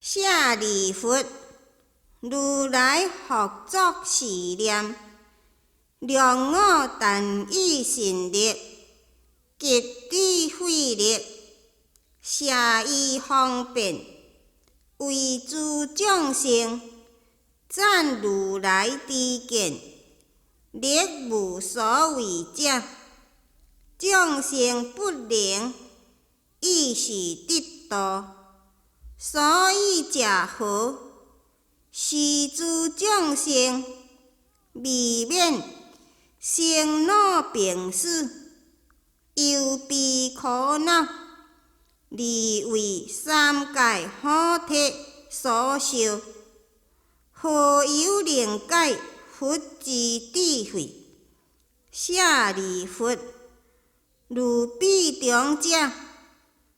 舍利弗，如來復作是念：量我但以神力及智慧力，捨彼方便，為諸眾生讚如來知見，力無所畏者，眾生不能以是得度。所以者何？是諸眾生未免生老病死，憂悲苦惱，而為三界苦鐵所燒。何由能解佛之智慧？舍利弗，如彼中者，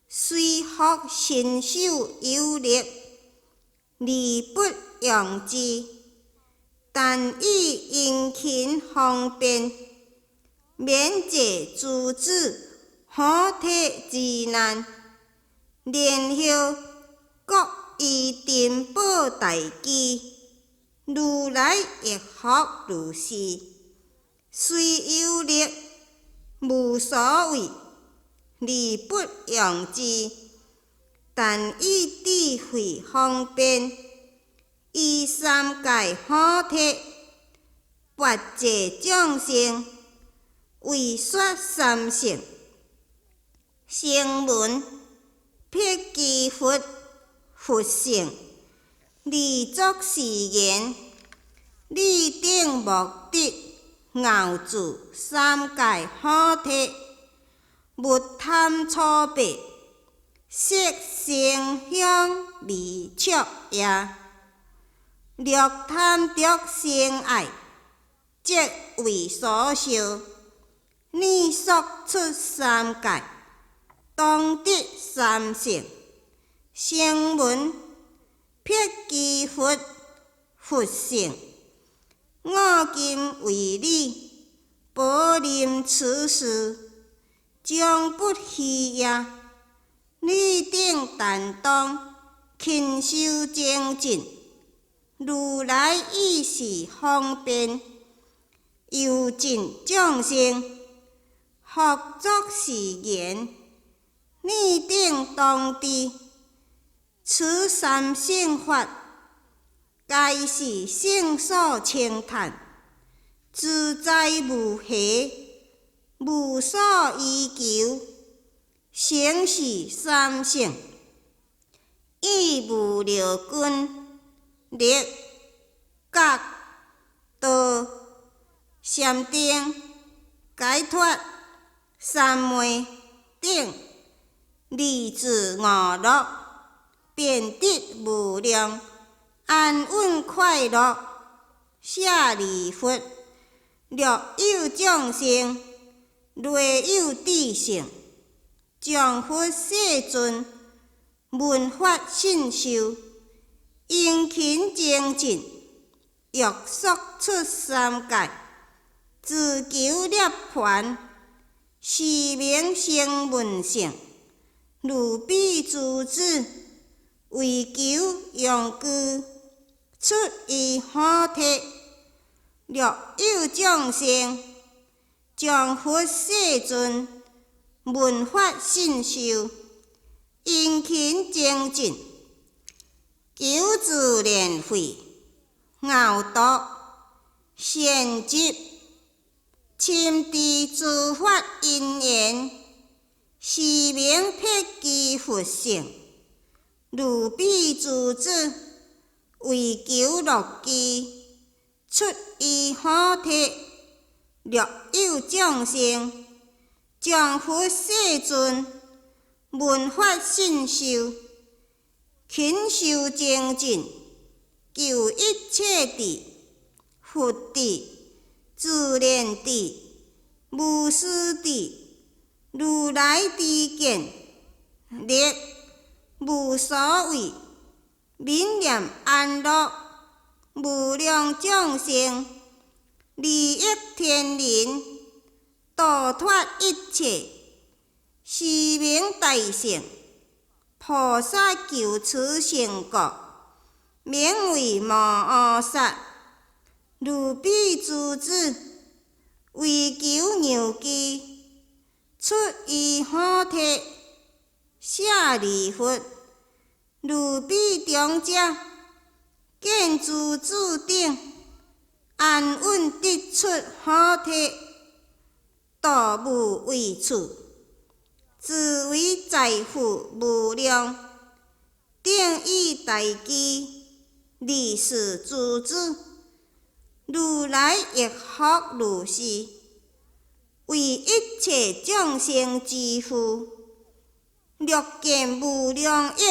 雖復身手有力，而不用之，但以殷勤方便，免濟諸子苦鐵之難，然後各依珍寶大機，如來亦復如是。雖有力，無所畏，而不用之，但以智慧方便，於三界苦鐵，拔濟眾生，為說三乘。聲聞、辟支佛、佛乘，而作是言：彼等莫得樂住三界苦鐵，勿貪粗白，色聲香味觸也。若貪著生愛，則為所燒。爾速出三界，當得三乘。聲聞、辟支佛、佛乘。我今為你寶林此事，終不虛也。汝等但當勤修精進，如來以是方便，誘進眾生。復作是言：汝等當知，此三乘法，皆是聖所稱歎，自在無暇，無所依求，成是三乘，以無漏根力覺道禪定解脫三昧等，離自五樂，便得無量安穩快樂。舍利弗，若有眾生，類有智勝，將佛世尊聞法信受，殷勤精進，欲速出三界，自求涅槃，是名聲聞乘。如彼諸子為求用具，出於苦鐵。若有眾生將佛世尊聞法信受，殷勤精進，求自然慧、樂度、善習、深知諸法因緣，是名辟支佛乘。如彼諸子為求樂具，出於苦鐵。若有眾生將佛世尊聞法信受，勤修精進，求一切智、佛智、自然智、無師智、如來知見、力、無所畏、愍念安樂，無量眾生，利益天人，度脫一切，是名大乘。菩薩求此聖國，名為摩訶薩。如彼諸子為求牛機，出於好體，舍利弗，如彼長者見諸子等安穩得出好體，度無為處，自為財富無量，頂以大機，利事諸子。如來亦復如是，為一切眾生之父，樂見無量億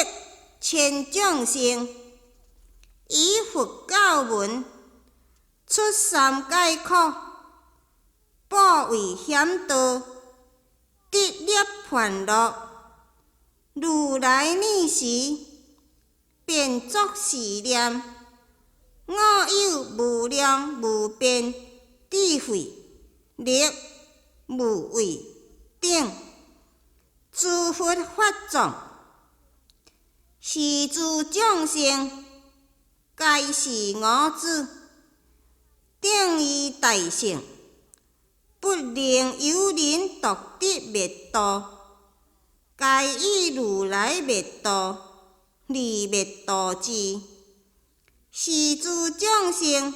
千眾生，以佛教聞，出三界苦，怖畏險道，得涅槃樂。如來爾時，便作是念：我有無量無邊智慧、力、無畏等諸佛法藏，是諸眾生皆是我子，頂禮大乘，不能有人獨得滅度，皆以如來滅度而滅度之。是諸眾生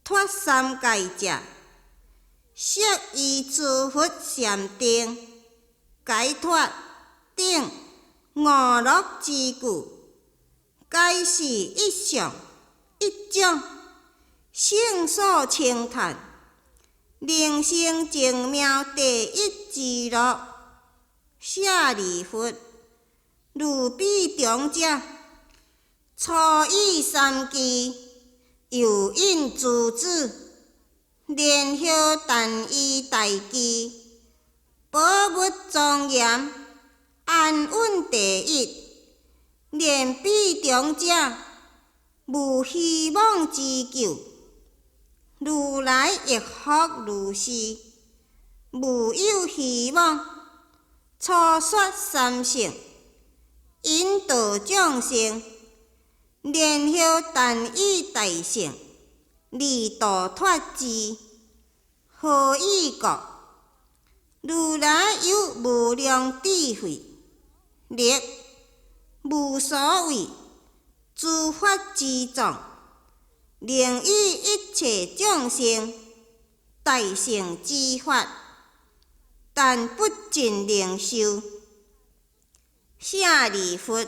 脫三界者，悉依諸佛禪定、解脫等五樂之故，皆是一相一種，聖所稱嘆，能生淨妙第一之樂。舍利弗，如彼長者，初以三機誘引諸子，然後但以大機，寶物莊嚴，安穩第一。連彼長者無希望之救，如來亦復如是，無有希望，初說三乘，引導眾生。然後但以大乘而度脫之。何以故？如來有無量智慧、力、無所畏諸法之藏，能以一切眾生大乘之法，但不盡能受。舍利弗，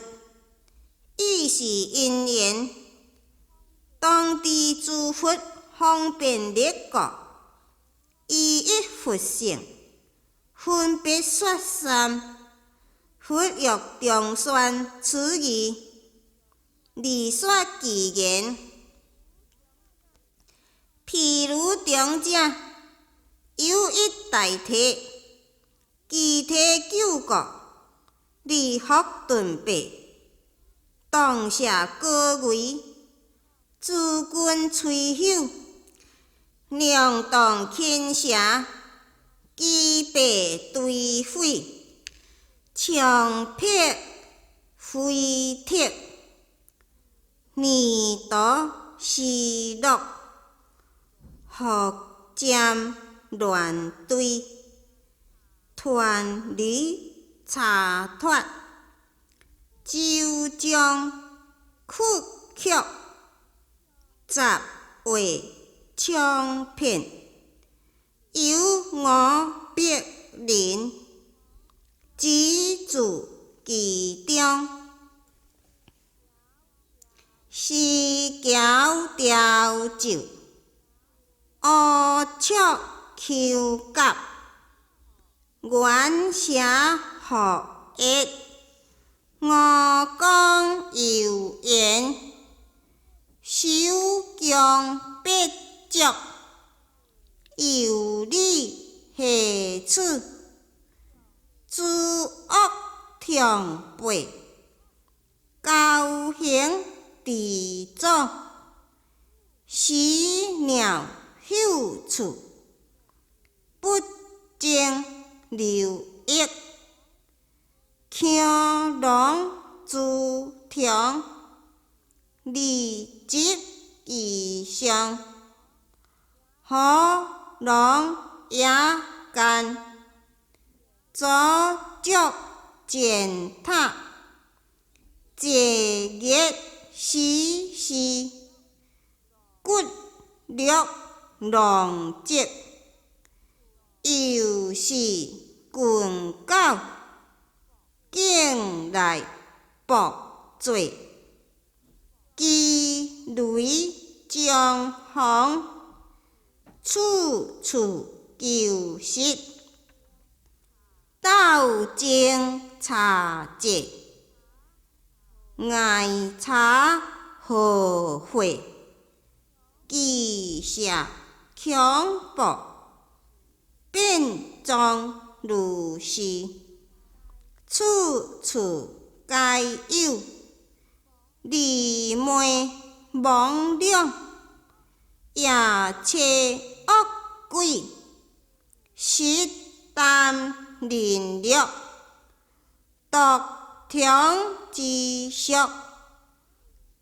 以是因緣，當知諸佛方便力故，依一佛乘，分別說三，佛欲重宣此義，而說其言。譬如長者有一大體，其體久固，而復頓白，動舍高危，諸根摧朽，梁盪傾斜，基敗堆毀，牆壁飛剔，泥塗屍落，覆氈亂堆，團籬柴脫，周章屈曲，雜畫充遍，有500人居住其中，石橋雕就，烏尺丘甲，原蛇覆液，五光油煙，手強八足，有理下此，諸惡長背，交行地祖，屎尿嗅處，不淨流液，坑龍諸長，二執其上，喉聾野間，阻足踐踏，濟熱死屍，骨肉狼藉，猶是群狗，競來搏做，機雷張風，處處求實，鬥爭差節，艾查河血，機械恐怖，變裝如是，處處皆有，魑魅魍魎，夜車惡鬼，實膽人肉，毒蟲之屬，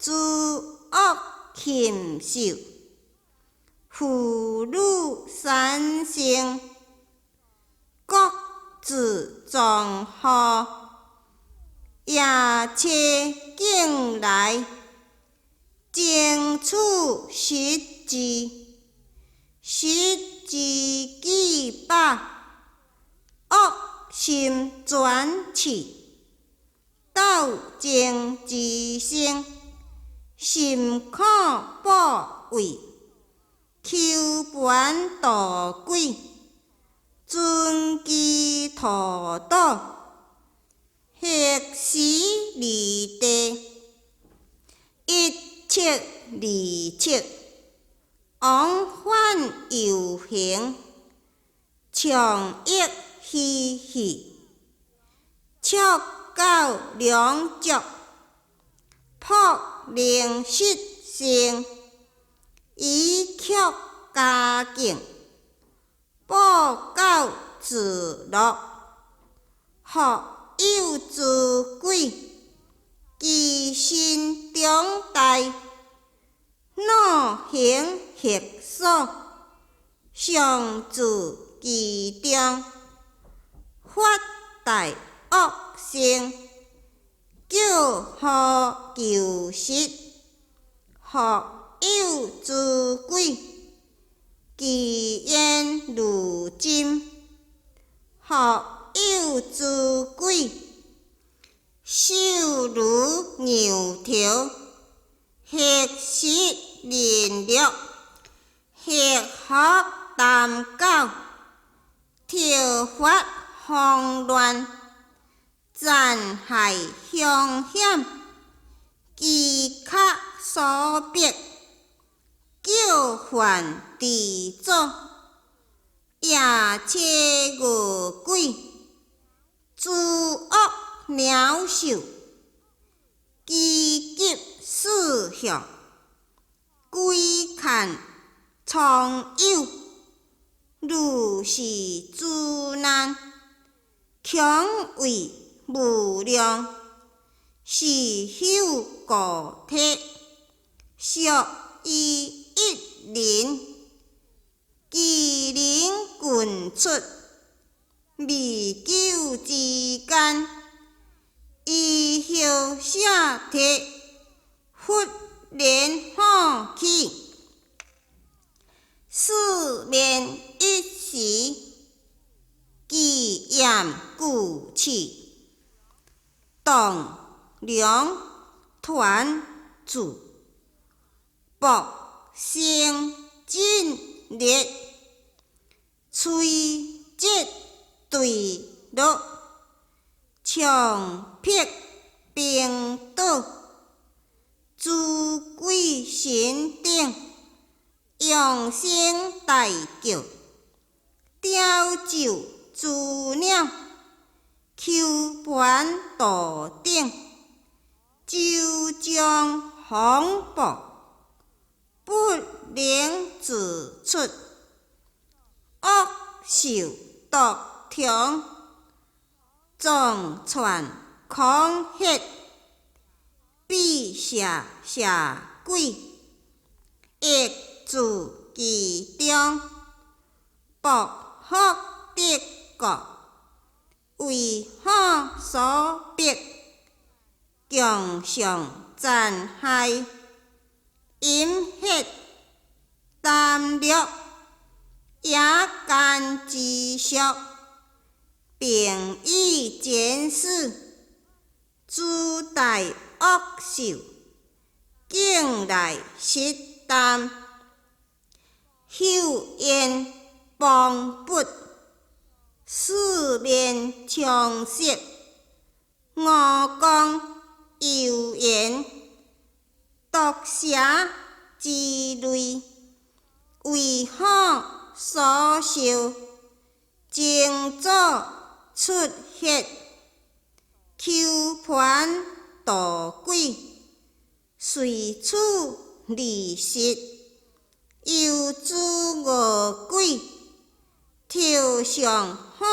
諸惡禽獸，婦女三牲，各自臟腑，夜車競來，爭取食之，食之既飽，惡心轉熾，鬥爭之聲，甚可怖畏，鳩盤墮鬼，尊其塗倒，核時離地，一尺二尺，往返遊行，長翼嬉戲，觸狗兩足，撲靈失性，以曲加境，報告自樂，復有諸鬼，其身長大，惱形嚇所，常住其中，發大惡聲，叫呼求食，復有諸鬼，其言如針，復有諸鬼，瘦如牛頭，核食人肉，核福擔狗，挑發慌亂，殘害凶險，飢渴所逼，叫喚至祖，夜車餓鬼，諸惡鳥獸，飢急四向，鬼崁蒼莠，如是諸難，強為無量，是朽固體，屬於一人，其能近出，未久之間，伊後舍體，忽然放起，四面一時，其焰俱熾，動梁團住，瀑聲震裂，摧折墜落，牆壁崩倒，諸鬼神等，揚聲大叫，雕鷲諸鳥，鳩盤杜等，周將風暴，不能自出，惡獸毒蟲，撞串空血，比舍舍鬼，亦住其中，薄福得國，為虎所逼，窮上殘害，飲血澹掠，野間之畜，並以剪死，諸大惡獸，竟來食啖，嗅煙磅礴，四面充塞，五光幽炎，毒蛇之類，為虎所獸，精組出血，鳩槃墮鬼，隨處而食，猶諸餓鬼，頭上虎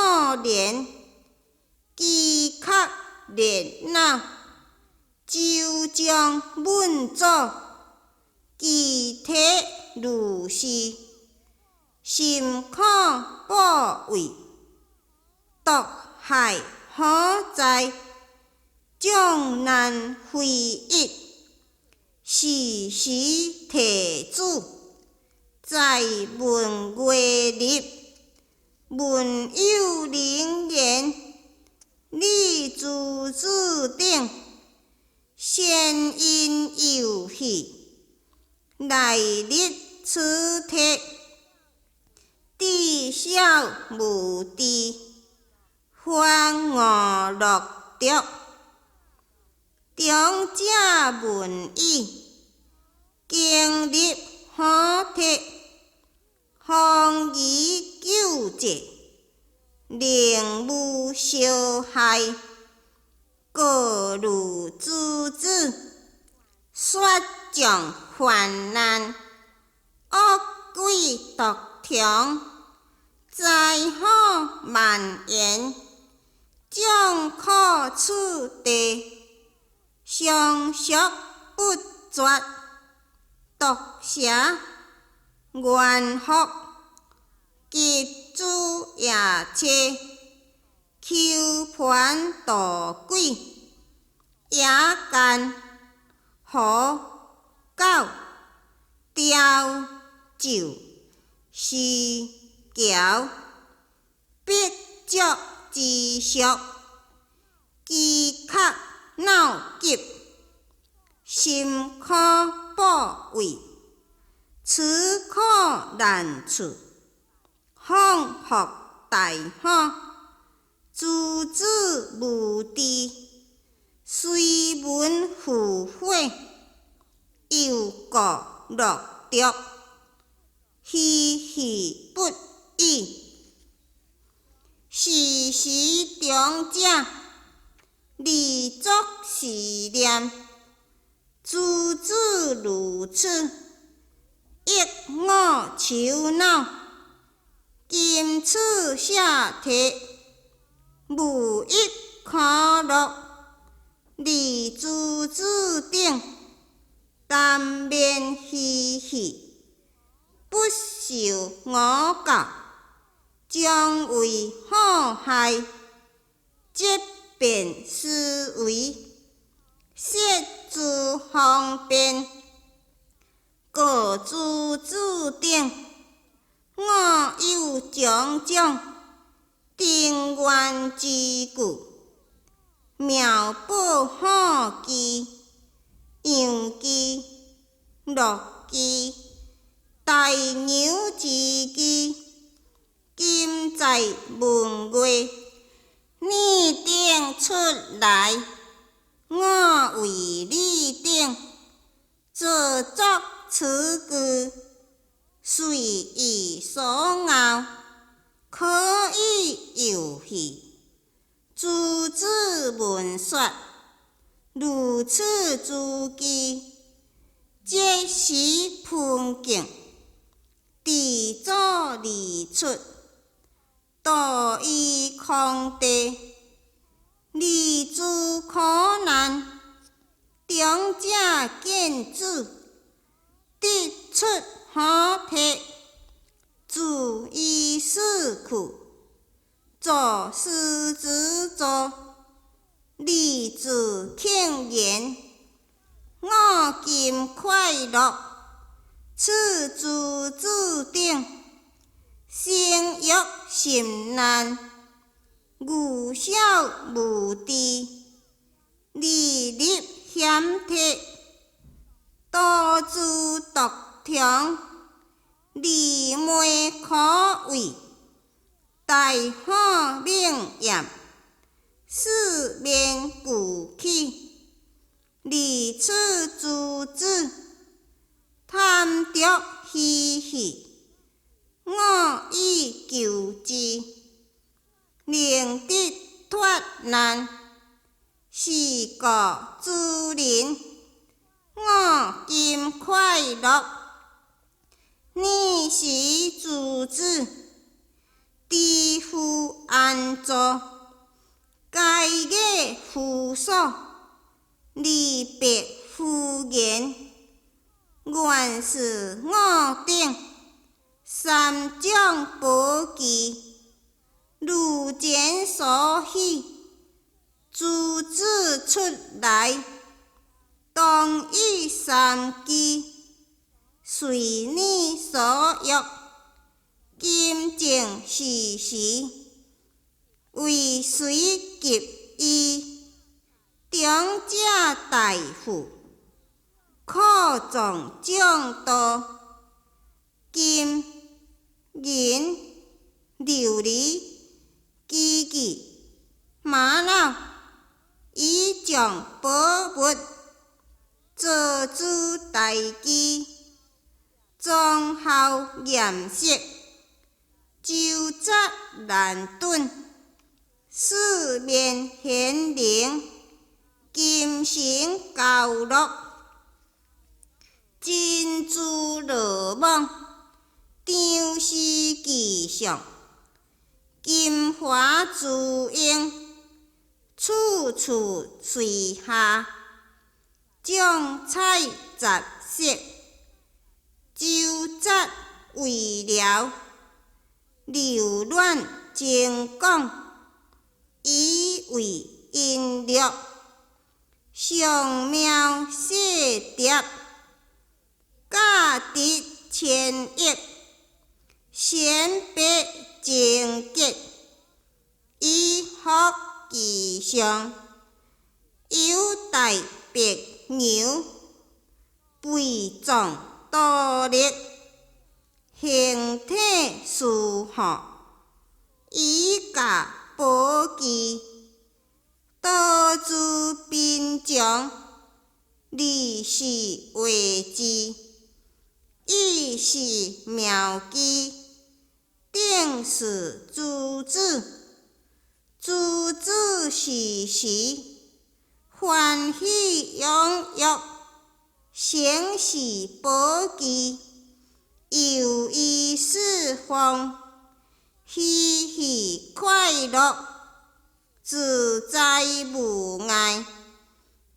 連，飢渴熱惱，周將忟祖，其體如是，心苦怖畏，毒害火災，眾難非一，時時提主，在聞月入，聞有靈言，禮諸子等，先因遊戲，來入此體，智小無知，犯五樂毒，長者聞已，經入虎體，風儀救濟，寧無傷害，過慮諸子，雪眾患難，惡鬼毒蟲，災禍蔓延，眾苦次第，相續不絕，毒蛇、猿蝠及諸夜叉，鳩槃墮鬼，野間、狐、狗、雕、鷲、獅、猴，筆觸之畜，飢渴惱急，心苦怖畏，此苦難處，況復大虎，諸子無知，隨聞伏火，猶故樂著，嘻嘻不已。是時長者，離作是念：諸子如此，役我囚惱，今此舍體，無一苦樂，離諸子等，耽眠嬉戲，不受我教，將為虎害，則變思維，設諸方便，告諸子等：我有種種定願之故，妙寶虎機、羊機、鹿機、大牛之機，今在聞月，你等出來，我為你等造作此具，隨意所樂，可以遊戲。諸子聞說，如此諸機，即時噴鏡，自組而出，墮於空地，離諸苦難，長者見主，得出好體，住於四庫，坐師子座，利自慶言，我今快樂，此諸子等，生欲甚難，愚小無知，離入險鐵，多諸毒蟲，魑魅苦味，大火猛焰，四面踰起，離此諸子，貪著虛戲，我已救之，令得脫難。是故諸人，我今快樂。爾時諸子，知父安坐，該詣夫所，離別夫言，願是我等，三種寶具，如前所許，諸子出來，當以三機，隨你所欲，今正是時，為隨給意，長者大富，庫藏眾多，金銀琉璃機具瑪瑙，以眾寶物，造諸大機，忠孝嚴飾，周雜難頓，四面賢能，金繩鉤絡，珍珠羅網，長絲具相，金華珠纓，處處隨下，眾彩雜色，周雜圍繚，柔軟精廣，以為瓔珞，上妙細蝶，價值千億，鮮白貞潔，以覆其上，猶帶白牛，肥壯多力，形體殊好，以駕寶具，多諸賓將，離時為之，以是妙機，定是諸子，諸子是時，歡喜踴躍，承事寶具，遊於四方，喜喜快樂，自在無礙。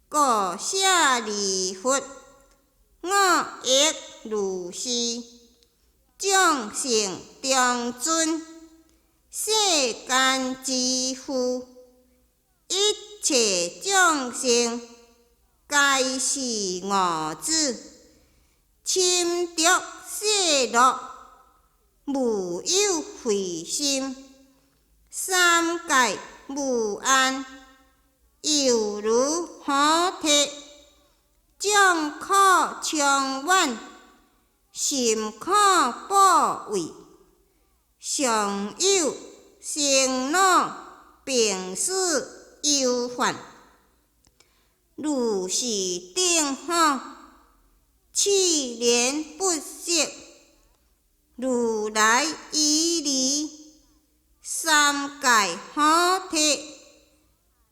故舍利弗，我亦如是。眾生中尊，世間之父，一切眾生皆是我子，深著細樂，無有悔心，三界無礙，猶如火鐵，眾苦充滿，甚可怖畏，常有生老病死憂患，如是等苦，熾燃不息。如來已離三界火鐵，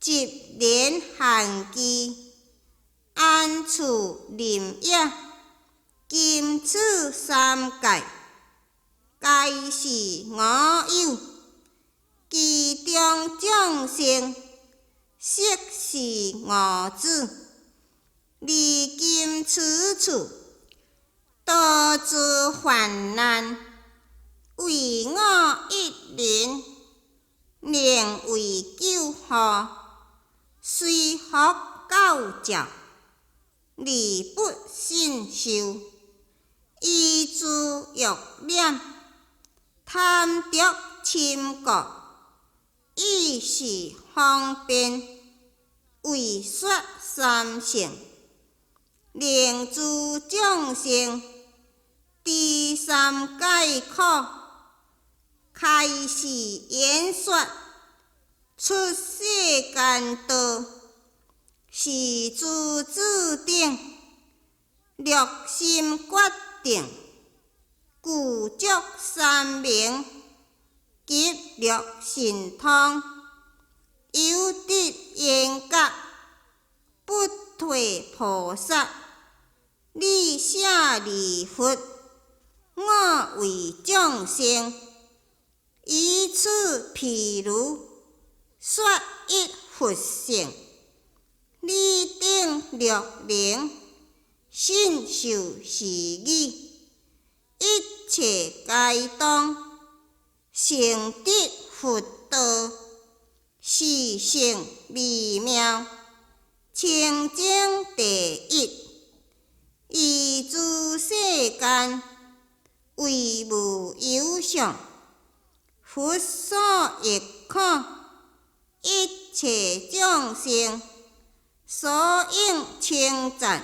疾連寒機，安處林野，今此三界，皆是我有。其中眾生，悉是我子。離今此處，多諸患難，唯我一人，能為救護，隨佛教詔，而不信受，依諸欲染，貪著深故，意識方便，為說三乘，令諸眾生知三界苦，開示演說出世間道，是諸智等六心決定，具足三明及六神通，優得圓覺，不退菩薩，你舍利弗，我為眾生，以此譬喻說一佛乘，彼等略能信受是義，一切皆當成得佛道，是乘微妙，清淨第一。於諸世間，唯無有上，佛所亦可，一切眾生所應稱讚，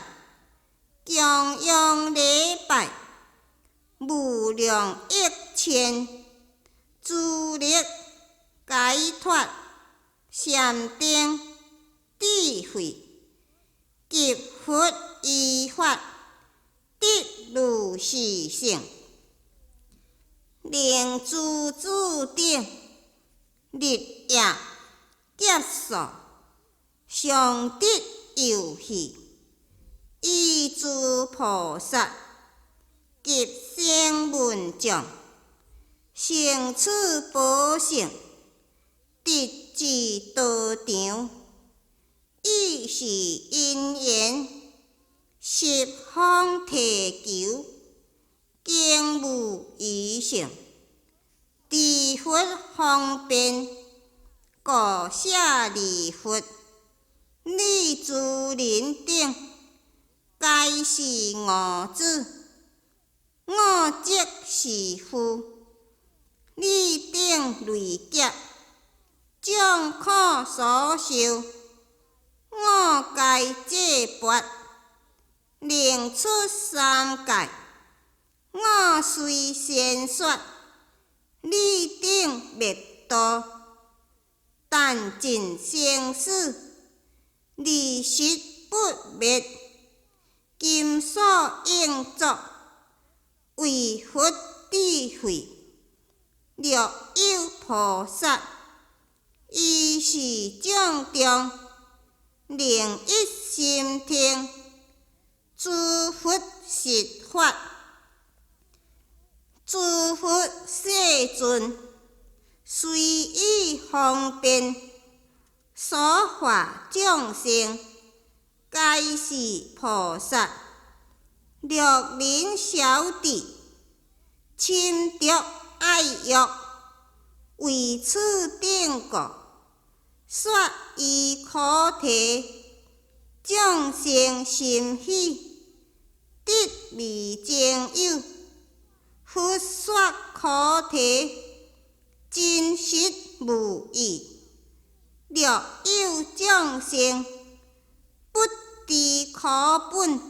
供養禮拜，無量億千，諸力解脫禪定智慧及佛依法，得如是乘，令諸智等日夜結束，常得遊戲，依諸菩薩及聲聞眾，成此寶乘，直至道場，以是因緣，十方諦求，經無餘勝，知佛方便，故舍利弗，你諸人等，皆是我子，我即是父。你等累劫，眾苦所受，我皆濟拔，令出三界。我雖先說，你等滅度，但盡生死，而實不滅。今所應作，為佛智慧，若有菩薩，於是眾中，能一心聽，諸佛實法，諸佛世尊，隨意方便，所化眾生，皆是菩薩，略能曉知，深著愛欲，為此等故，說諸苦諦，眾生心喜，得未曾有。佛說苦諦，真實無異。若有眾生不知苦本，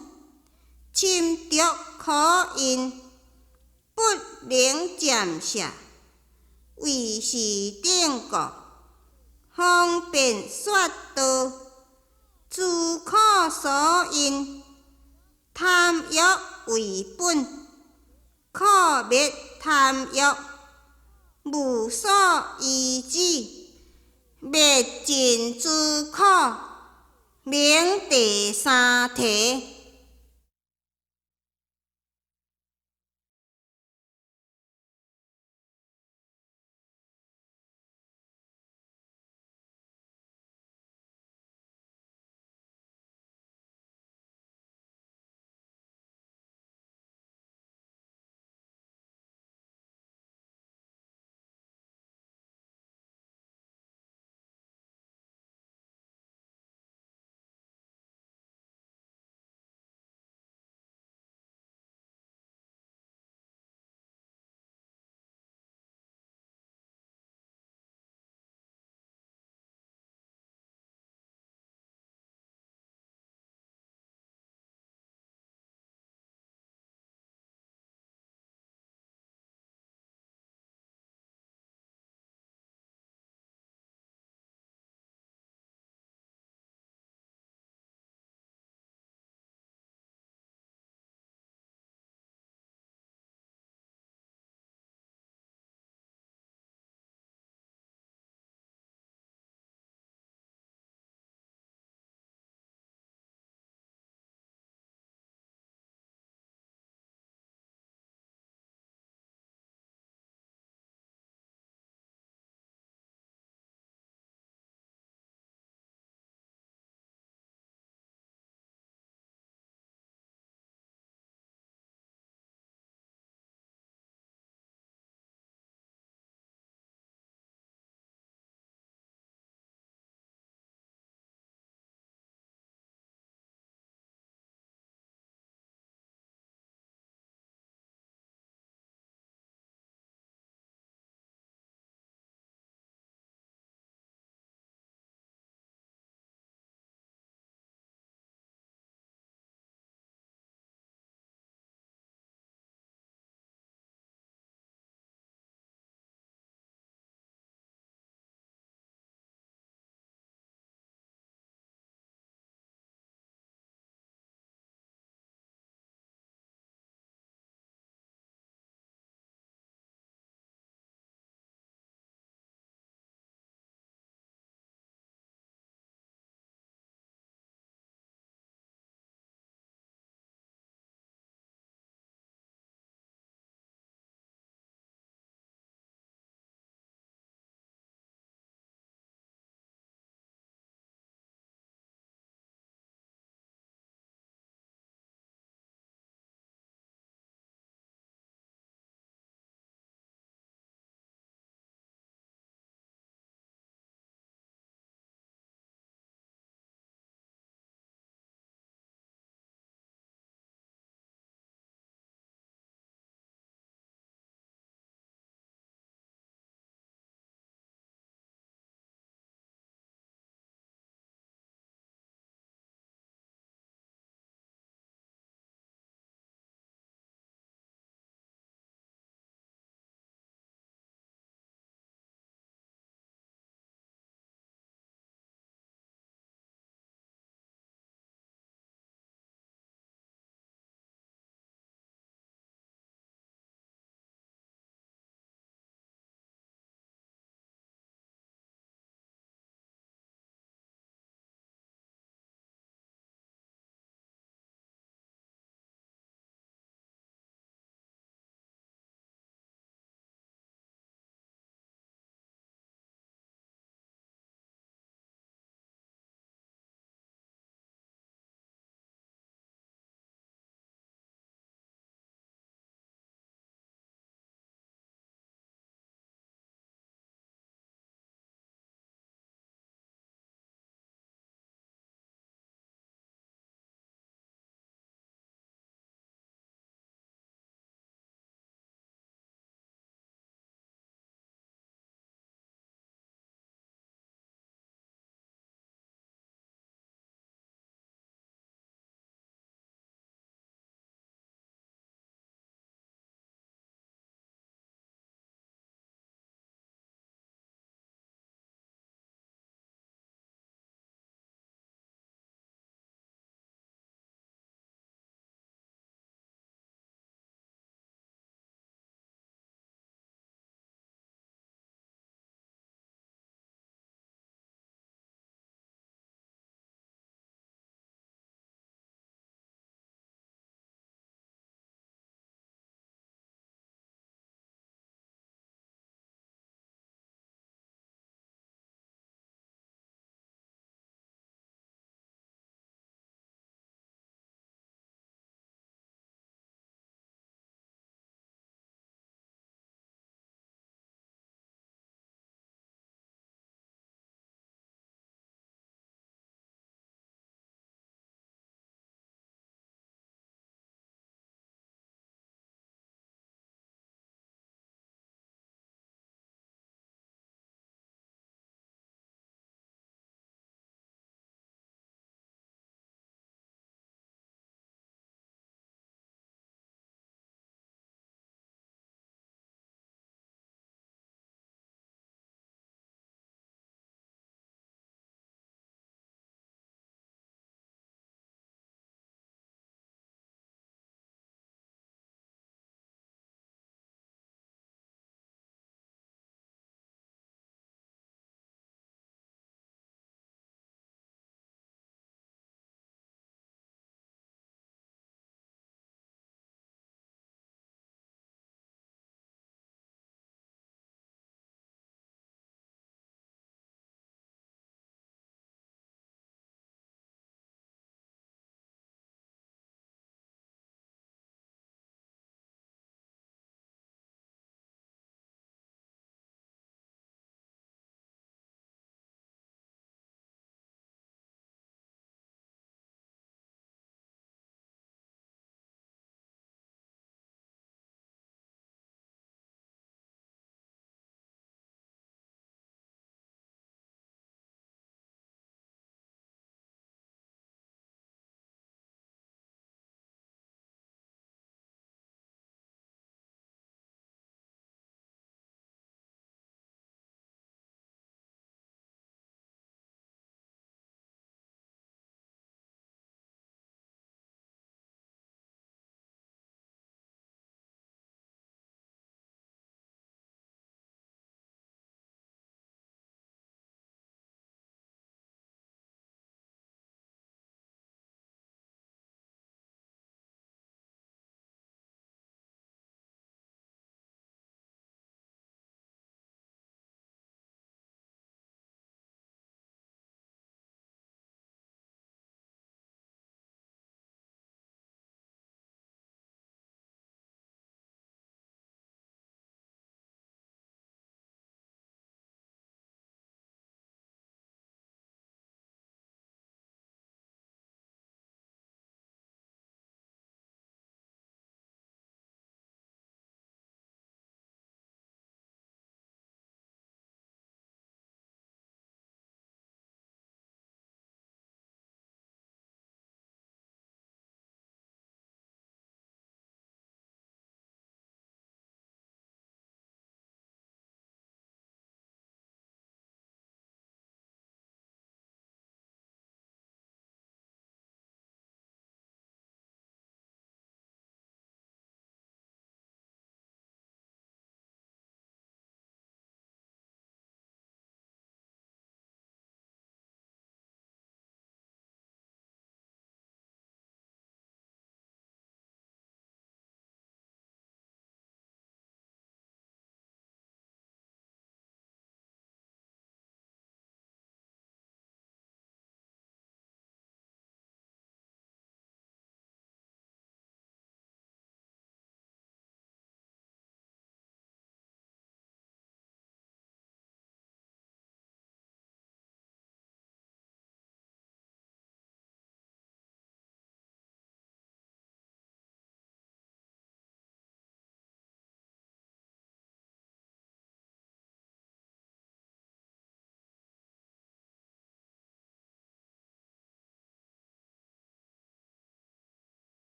深著苦因，不能暫捨，為是等故，方便說道，諸苦所因，貪欲為本，可滅貪欲，無所依止，滅盡諸苦，名第三諦。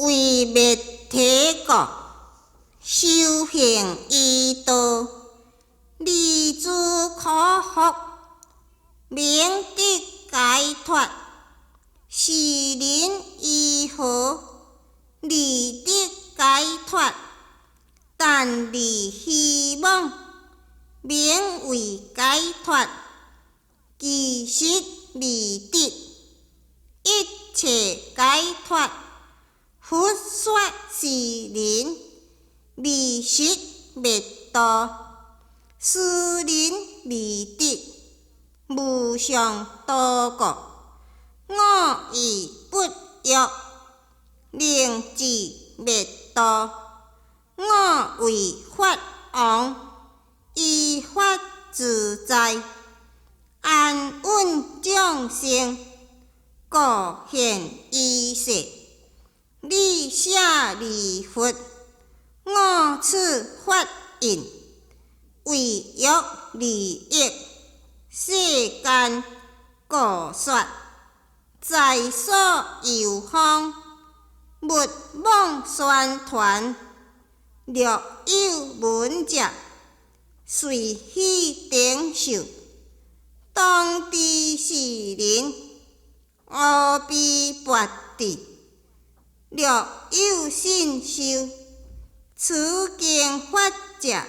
為滅體國，修行依道，離諸苦縛，明得解脫，是人依何而得解脫？但離虛妄，名為解脫。其實未得，一切解脫。佛說是人未實滅度，斯人未得無上道果。我亦不欲能至滅度。我為法王，依法自在，安穩眾生，故現於世。你舍利弗，我此法印，為欲利益世間，故說。在所遊方，勿妄宣傳，略有聞者，隨喜頂受。當知是人，阿鞞跋致，略有信受此經法者，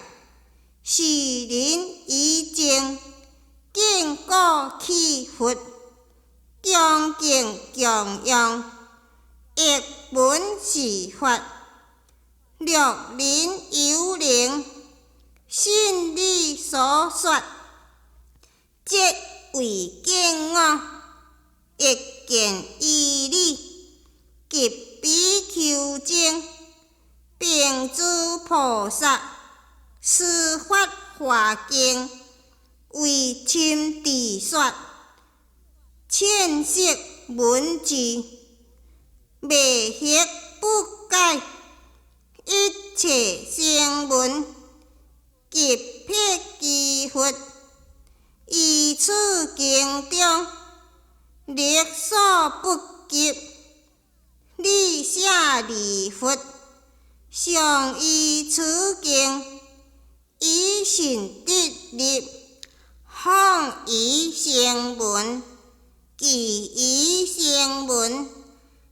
是人已證見故棄佛，恭敬供養，亦聞是法，略人有能，信汝所說，則為見我，亦見依理，及比丘僧，並諸菩薩，思法華經，為深智說，淺釋文字，未惑不解，一切聲聞，及辟支佛，於此經中，力所不及。你舍利弗，常依此經，以信得入，放逸聲聞，棄餘聲聞，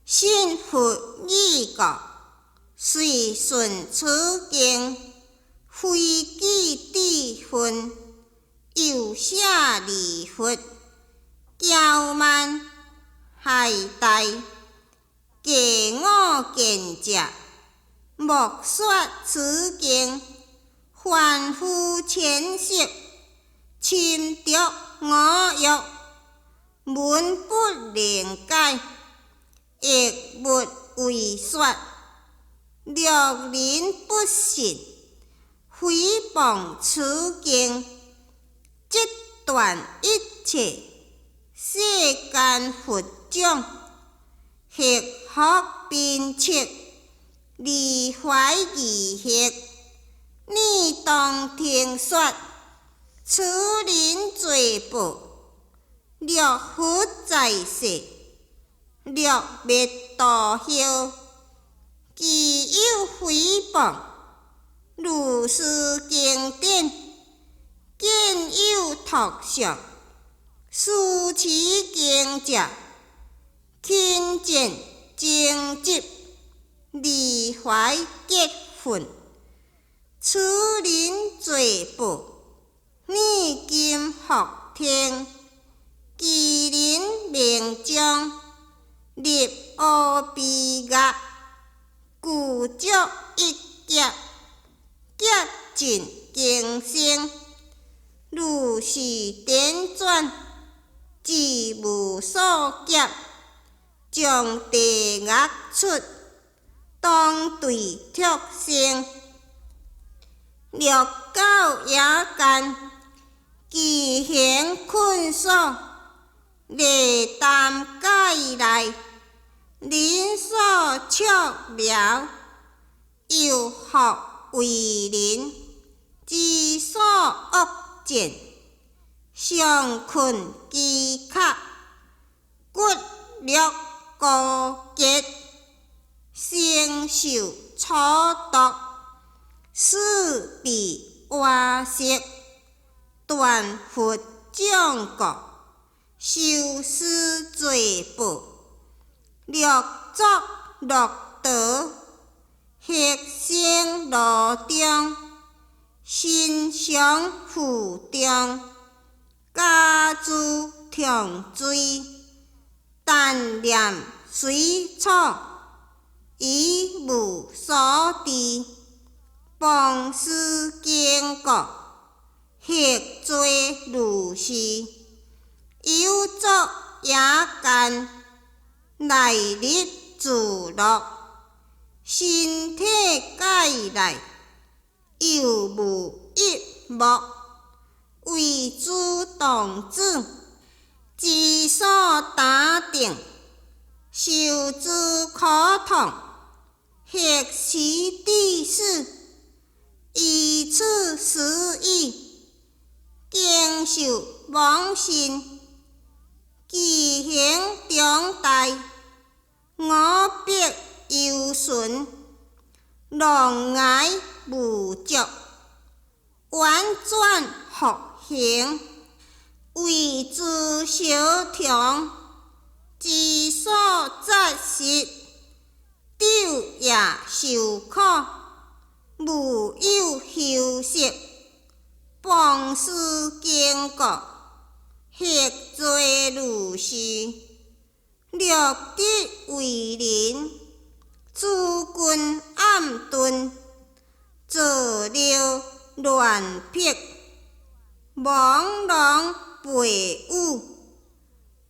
信佛語故，隨順此經，非記智分。又舍利弗，驕慢懈怠，過我見者，莫說此經。凡夫淺識，侵著我欲，聞不能解，亦勿為說。略人不信，誹謗此經，則斷一切世間佛種，惑福鞭策，離懷二惑。你當聽說，此人罪報，若佛在世，略滅度後，其有誹謗如是經典，見有託相，思持經者，輕賤爭執，離懷結恨，此人罪報，你今復聽，其人命終，入阿鼻獄，具足一劫，劫盡更生，如是輾轉，至無數劫，從地獄出，當墜畜生，六到野間，飢行困所，犁擔蓋內，人所畜寮，又復為人之所惡見，常困飢渴，骨肉枯竭，成受粗毒，四臂瓦色，斷佛眾過，受施罪報，略作駱駝，行生路中，身傷負重，加諸重錐，但念隨處，以無所治，謗斯經過，行做如是，有作野間，來日自樂，身體蓋內，猶無一毛，為諸動子，之所打定，受諸苦痛，行其地勢，以此時已，經受妄心，其行重大，500由旬，狼牙無足，婉轉復行，為諸小蟲之所雜食，晝夜受苦，無有休息，謗斯經過，行做如是，略得為人，諸根暗鈍，造料亂癖，朦朧背語，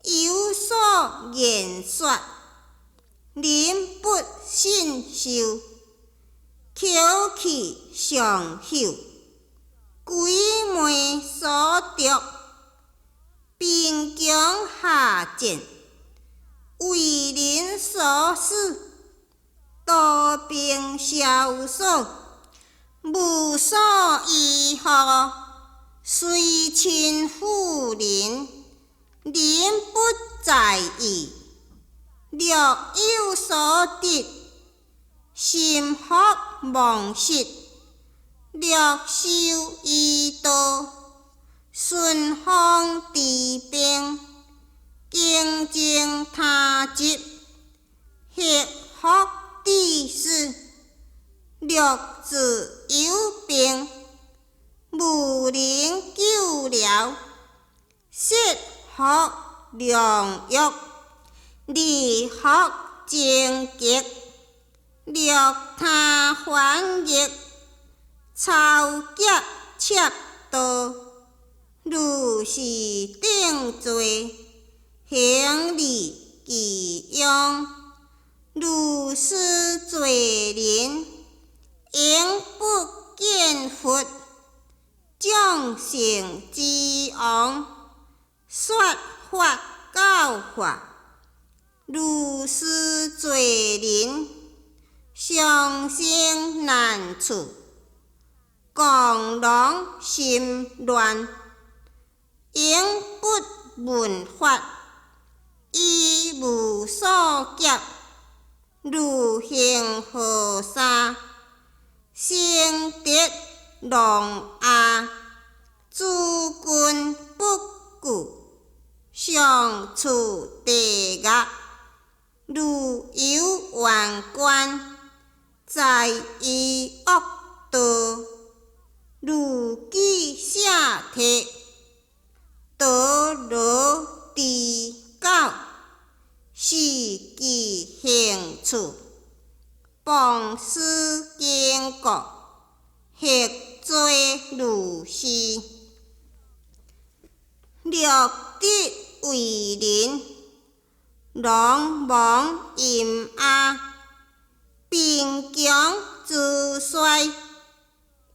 有所言說，人不信受，口氣上朽，鬼魅所著，貧窮下賤，為人所使，刀兵蕭索，無所依護，隨親婦人，人不在意，略有所得，心腹忘失，略修醫道，順風治病，經證他疾，克服知識，略治有病，無能救療，設福良藥，利福精極，略他翻譯，抄劫竊盜，如是等罪，行利其用，如是罪人，永不見佛，眾生之王，說法教化，如是罪人，常生難處，狂狼心亂，永不聞法，以無所劫，如恆河沙，生得聾啞，諸根不具，常處地獄，如遊冤官，在於惡道，如己舍提，陀羅豬狗，是其行處，謗斯經過，行做如是，略得為人，聾盲喑啞，貧窮資衰，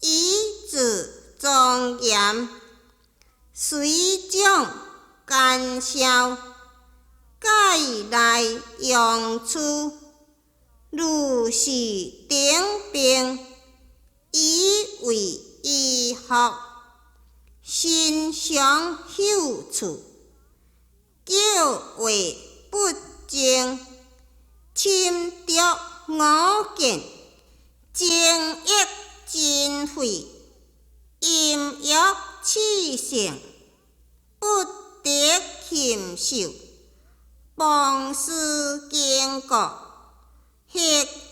以自莊嚴，水腫乾燒，蓋內癰處，如是等病，以為醫服，身傷朽處，叫話不正，侵著五見，增益真慧，淫欲熾盛，不得禽獸，謗斯經過，或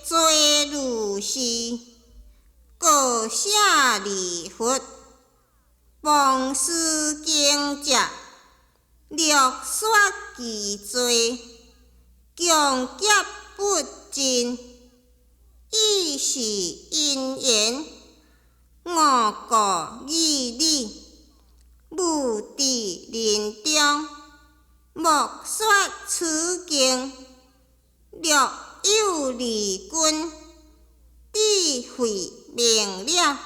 做如是，告舍利弗，謗斯經者，略說其罪，強劫不盡，以是因緣，我告汝你，勿佇人中，莫說此經。若有利根，智慧明了，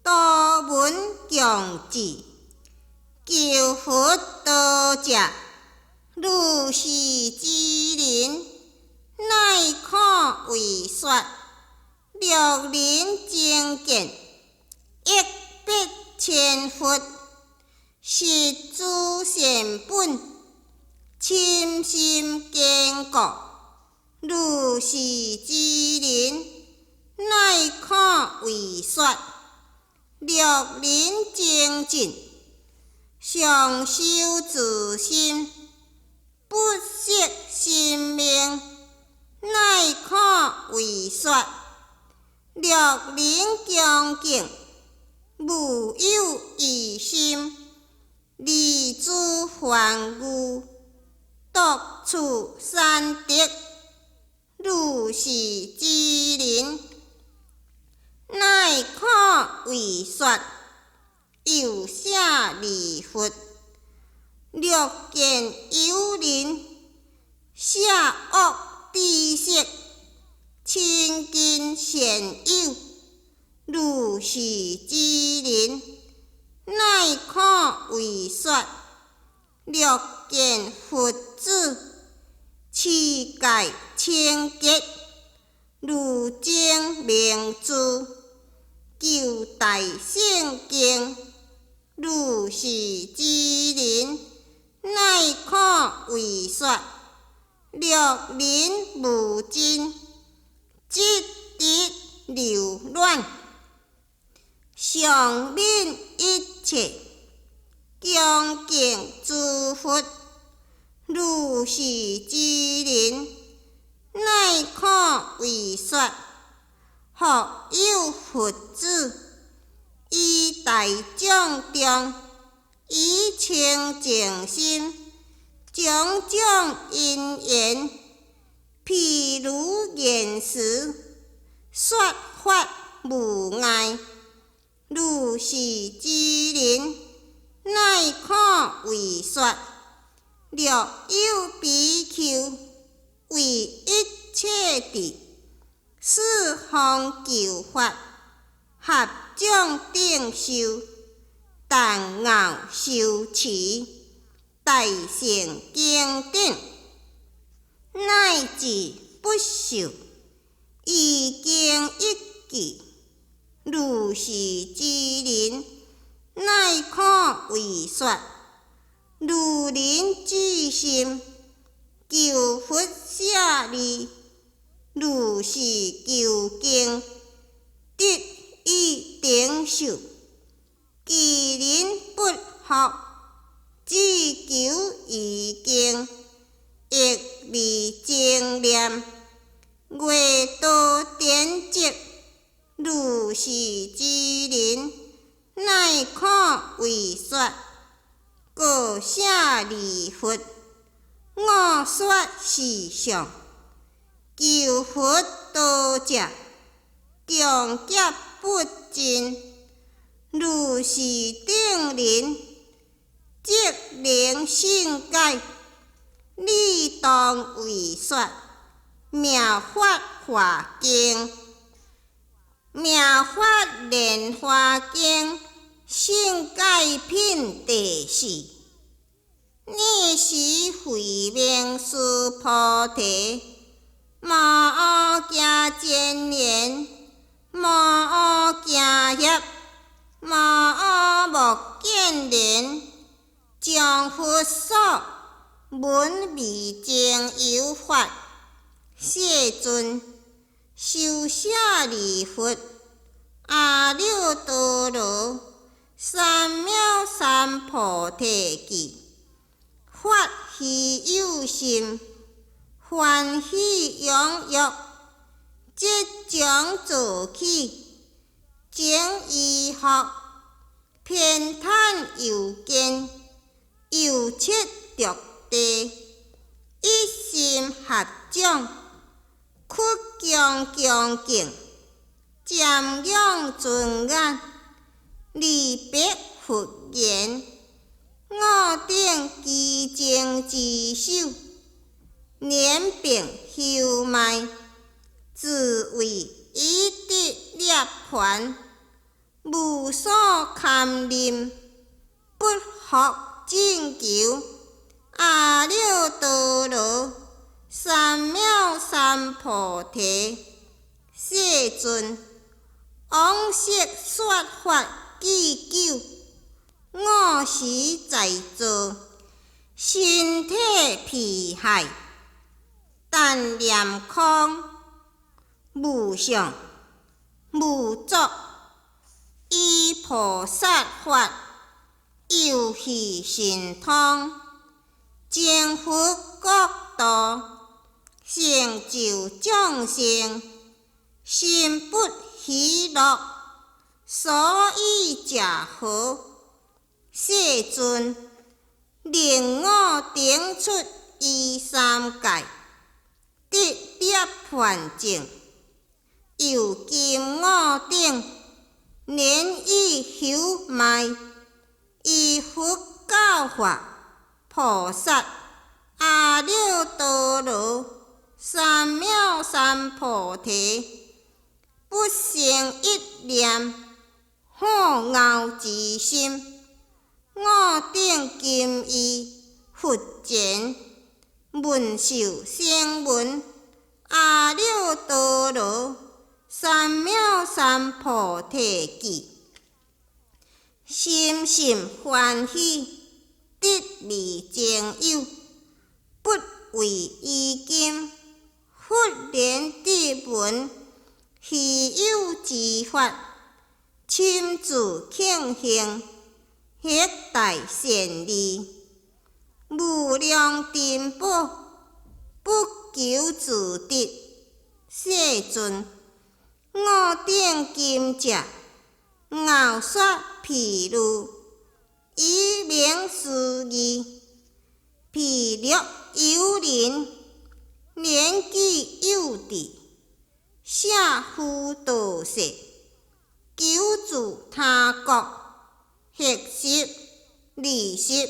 多聞強智，求佛道者，如是之人，乃可為說。略能精見，億百千佛，實諸善本，深心堅固。如是之人，乃可為說。略能精進，常修自心，不惜身命，乃可為說。略能恭敬，無有疑心，離諸煩愚，獨處山德。如是之人，乃可為說。又舍利弗，若見有人捨惡知識，親近善友，如是之人，乃可為說。若見佛子持戒清潔，如精明珠，求大乘經，如是之人，乃可為說。若人無真，執著留戀，常憫一切，恭敬諸佛，如是之人，乃可為說。復有佛子，於大眾中，以清淨心，種種因緣，譬如言辭，說法無礙。如是之人，乃可為說。若有比丘為一切智，四方求法，合眾定修，但樂修持，大乘經典，乃至不受，一經一記，如是之人，乃可為說。如人至心，求佛舍利，如是求經，得以頂受。其人不復，只求彼經，亦未精念，閱讀典籍，如是之人，乃可為說。告舍利弗，我說是相，求佛道者，窮劫不盡。如是等人，則能信解，你當為說。妙法華經，妙法蓮華經信解品第四。爾時慧明須菩提，無驚賤言，無驚嚇，無目犍連，將佛所聞味精油法。世尊。修舍利弗，阿耨多羅三藐三菩提記，發希有心，歡喜踴躍，即將坐起，整衣服，偏袒右肩，右膝著地，一心合掌，屈躬恭敬，瞻仰尊顏，離別佛言：我等祈請之手，年並修邁，自為已得涅槃，無所堪忍，不復進求。阿耨多羅三藐三菩提。世尊，往昔說法既久，我時在座，身體疲骸，但念空，無想，無作，依菩薩法，遊戲神通，征服國土，成就眾生，心不喜樂，所以者何？世尊，令我等出於三界，得涅槃證。猶今我等年已朽邁，依佛教化，菩薩阿耨多羅三藐三菩提，不生一念好敖之心。我等今於佛前聞受聲聞阿耨多羅三藐三菩提記，深心歡喜，得味真有，不為於今忽然得聞稀有之法，深自慶幸，行大善利，無量珍寶，不求自得。世尊，我等今者樂說譬喻，以明斯義。譬若有人年紀幼稚，舍夫墮舍，求住他國，或十、二十、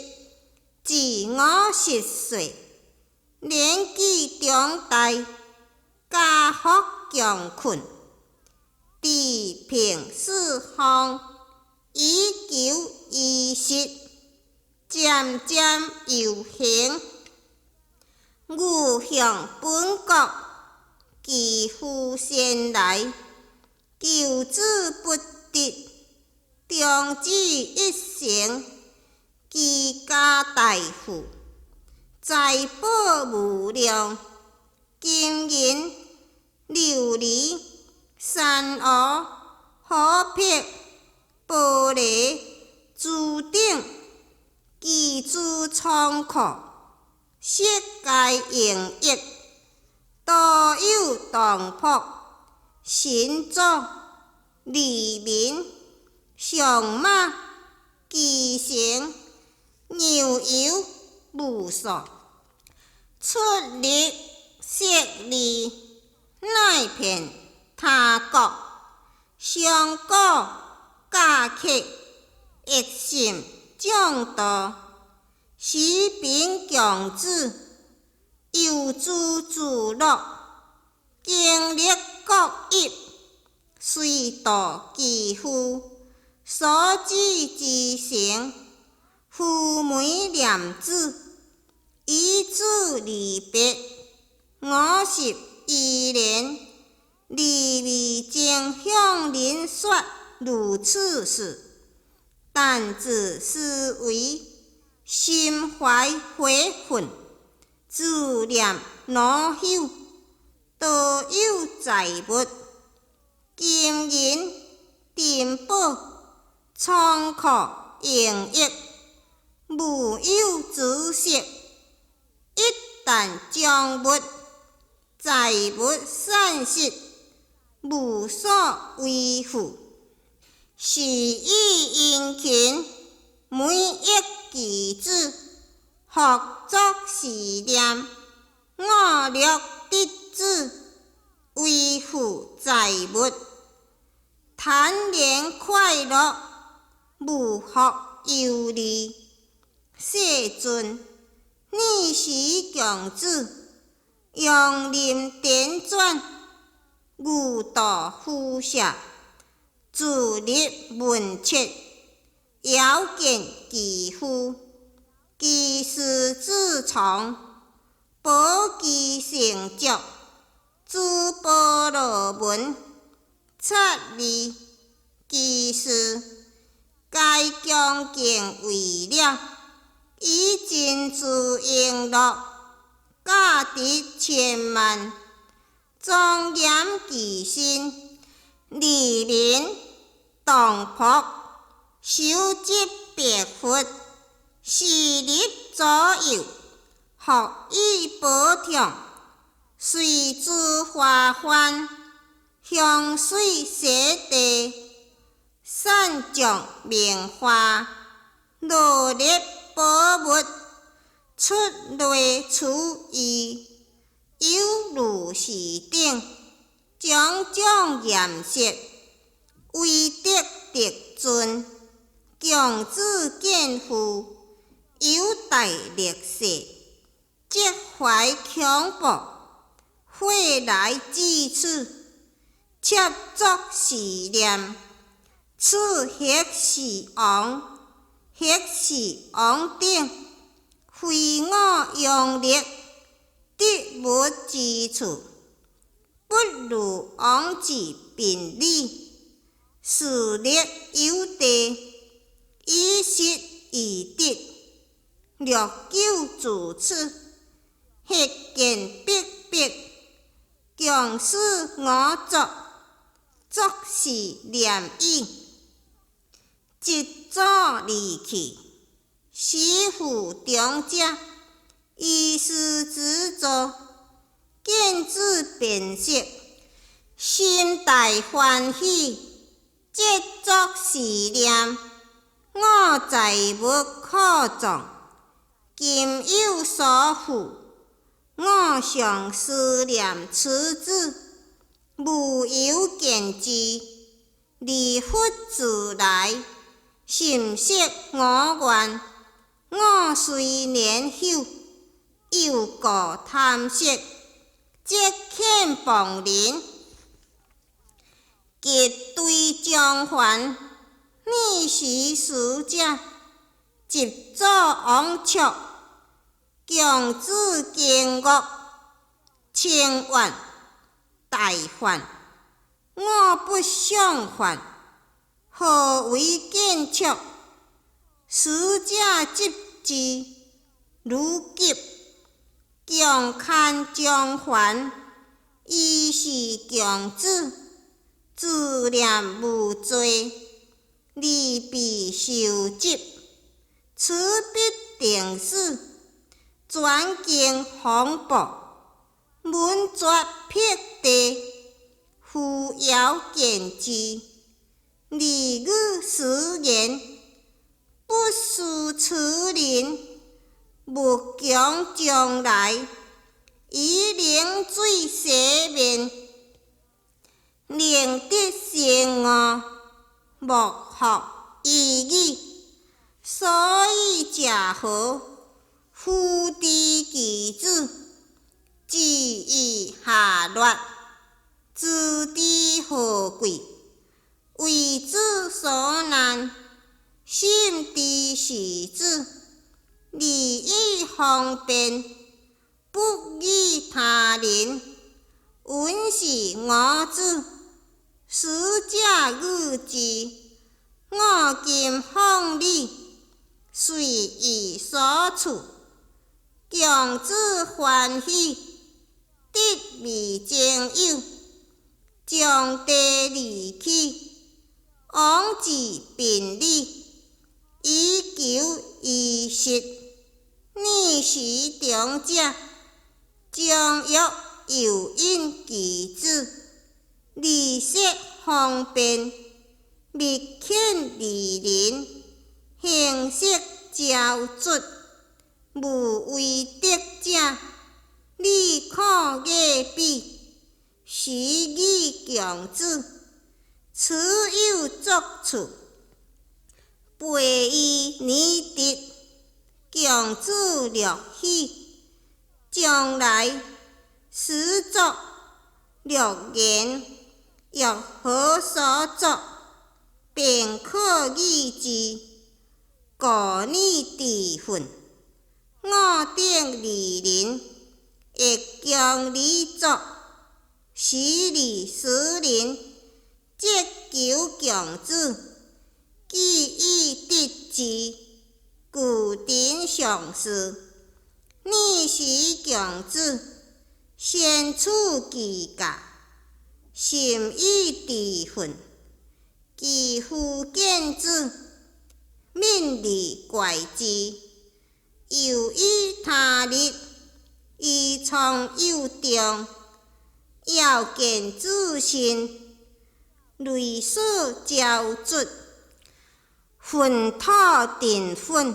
至50歲，年紀長大，家福窮困，馳遍四方，以求衣食，漸漸遊行，欲向本國，祈夫先來，求之不得，終止一生，其家大富，財寶無量，金銀、琉璃、珊瑚、琥珀、玻璃、珠等，其諸倉庫，悉皆盈溢，多有童僕、神助、吏民、上馬、騎乘、牛羊無數，出入舍利，乃遍他國，商賈駕客，熱心眾多，時貧窮子，遊諸聚落，經歷各邑，隨道祈呼，所至之城，拂眉念子，以此離別，51年，離未曾向人說如此事，但自思維，心懷悔恨，自念惱羞，多有財物，金銀珍寶，倉庫盈溢，無有止息。一旦將物財物散失，無所依附。是以殷勤，每益其子，復作是念：我略得子，為復財物，坦然快樂，無復憂慮。世尊，爾時強子，楊林輾轉，牛墮夫舍，自立問切，遙見其父，其師自從，保其成就，諸婆羅門，刹利，其師，皆恭敬圍繞，以盡諸瓔珞，加持千萬，莊嚴其身，利民動僕，修集白佛，侍立左右，覆以寶帳，隨諸華幡，香水洗地，散眾名華，羅列寶物，出類出異，有如是等，種種顏色，威德德尊，強子見父，有大力士，則懷恐怖，會來至此，竊作是念：此或是王，或是王等，非我勇力得物之處，不如王之賓禮，勢力有地，以失易得，略久住此，或見逼迫，強使我作，作是念已，疾走離去。時父長者，依師子座，見子變色，心大歡喜，則作是念：我財物庫藏，今有所負，我常思念此子，無由見之，而佛自來，甚適我願。我雖年朽，猶故貪色，則遣傍人，急追將還。爾時使者，疾走往卓，強子驚愕，稱怨大喚，我不相還，何為見卓？使者執之，如急，強牽將還，伊是強子，自念無罪，而被受執，此必定死，轉經風暴，聞絕辟地，扶搖見之，離語斯言，不思此人，無窮將來，以冷水洗面，令得成悟，莫復疑語。所以者何？夫知其子，知以下劣，知之何貴？為子所難，心知是子，利以方便，不與他人。允是我子，使者語之。我今放你，隨意所處。強子歡喜，得得未曾有，將地離去，往至賓里，以求衣食。爾時長者將欲誘引其子，利色方便，密遣二人，形色焦卒，無威德者，你可愛彼，時語強子，此有作處，背伊年得，強子樂喜，將來實作樂言，欲何所作，便可議之。故擬智奮，我等二人欲將你作，時二使人則求強子，既已得之，具陳上事。爾時強子先處其駕，甚以智奮，其父見之，愍而怪之。又以他日，伊倉有重，遙見子身，淚所焦卒，糞土塵粉，羽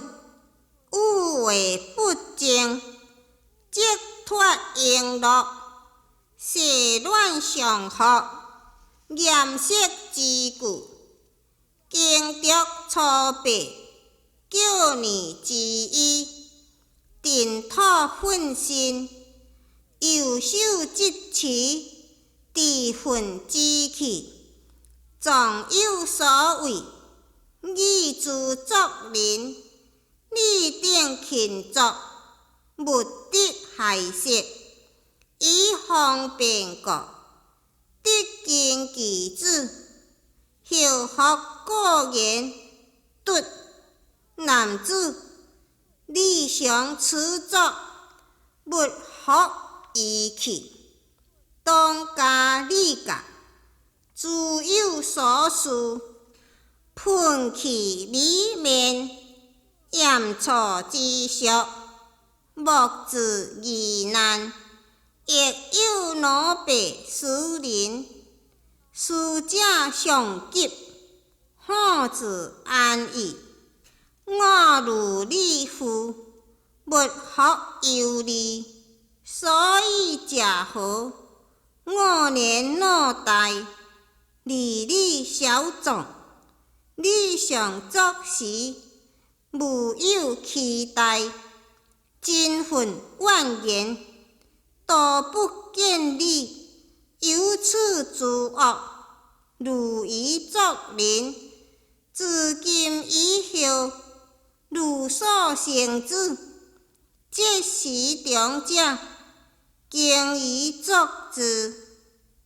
化不淨，即脫瓔珞，細軟上服，嚴色之具，經著粗白，皎年之衣，塵土粉身，右手執持，智奮之器，壯有所為，語諸作人，你等勤作，勿得害色，以方便故，得見其子，後復故言：卒，男子，你常此作，勿復遺棄，當加禮教，諸有所事，噴去美面，鹽醋之俗，莫自疑難。亦有奴婢使人，使者上急，可自安逸。我如你父，勿復憂慮。所以者何？我年老大，離你稍壯，你常作時，無有期待，勤奮怨言，都不見你。由此諸惡，如餘作人，自今以後，如所生子，這時長者，經於作之，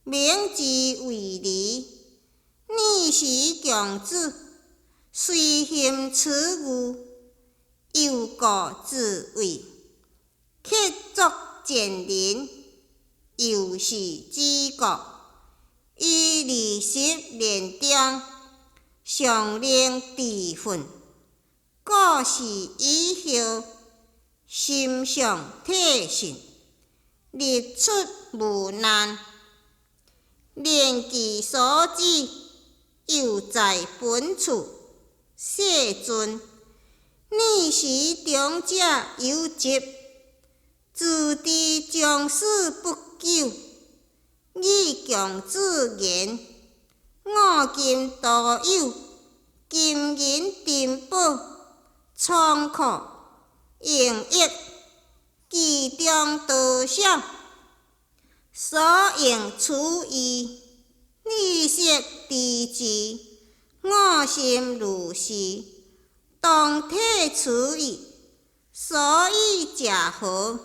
名之為離。爾時強子隨行此語，猶故自謂，克作賤人，由是之故，於20年中，常能智奮。故是以後，心常體信，日出無難，連其所指，猶在本處。世尊，爾時長者憂急，自知將死不久，語強子言：我今獨有金銀珍寶，倉庫盈溢，其中多少？所應取義，你悉知之。我心如是，當體取義。所以者何？